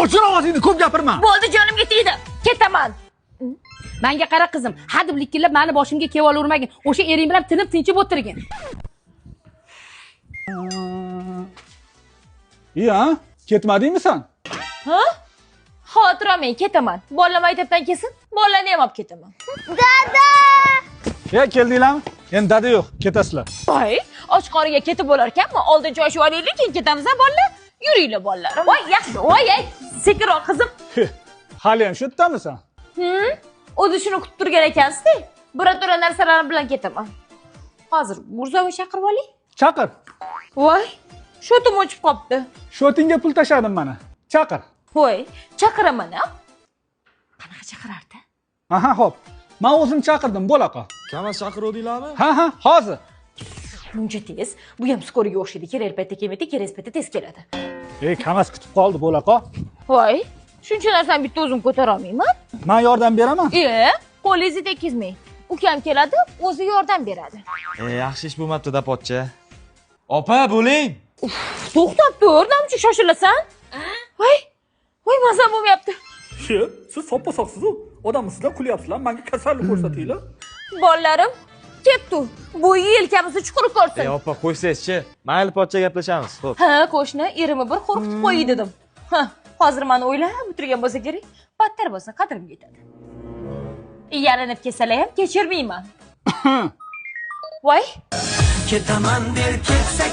O'chir ovozingni, ko'p gapirma. Bo'ldi, jonimga tegdi. Ketaman. Manga qara qizim, hadeb likillab mani boshimga kelavermagin. O'sha ering bilan tinib tinchib o'tirgin. Iya, ketmadingmi sen? Ha? Xavotir olmang, ketaman. Bolalar maktabdan kelsin, bolalarni ham olib ketaman. Dada! Ya keldinglarmi? Endi dada yo'q, ketasizlar. Voy, och qoringa ketib bo'lar ekanmi? Oldin choy ichib olaylik, keyin ketamiz a bolalar. Yuringlar bolalar. Voy, yaxshi. Voy, ey, sekinroq qizim. Hali ham shu yerdamisan? O'zi shuni kutib turgan ekansiz-da. Birato'la narsalarim bilan ketaman. Hozir Murzovi chaqirib olay. Chaqir. Voy, shotim o'chib qopti. Shotingga pul tashladim mana. Chaqir. Voy, chaqiraman a. Qanaqa chaqirardi? Aha, xo'p. Men o'zim chaqirdim, bo'la qol. Kamaz chaqiruvdinglarmi? Ha, ha, hozir. Buncha tez. Bu ham skoriga o'xshaydi. Kerak paytda kelmaydi, kerak paytda tez keladi. Ey, Kamaz kutib qoldi, bo'la qol. Voy, shuncha narsani bitta o'zim ko'tara olmayman. Men yordam beraman. E, qo'lingizni tekizmang. Ukam keladi, o'zi yordam beradi. Yaxshi ish bo'lmabdi da pochcha. Opa, bo'ling. To'xtab tur, nima uchun shoshilasan? Voy, voy, mazam bo'lmayapti. Siz soppa-sog'siz-u. Odam ustidan kulyapsizlar, menga kasallik ko'rsatinglar. Bolalarim, ketdi. Bo'yi yelkamizni chuqur ko'rsin. Opa, qo'ysangizchi. Mayli pochcha, gaplashamiz. Xo'p. Ha, qo'shni erimni bir qo'rqitib qo'yay dedim. Ha, hozir mani o'ylab o'tirgan bo'lsa kerak. Battar bo'lsa qadrimga yetadi. Yalinib kelsalar ham kechirmayman. Voy, Ketaman der ketsa.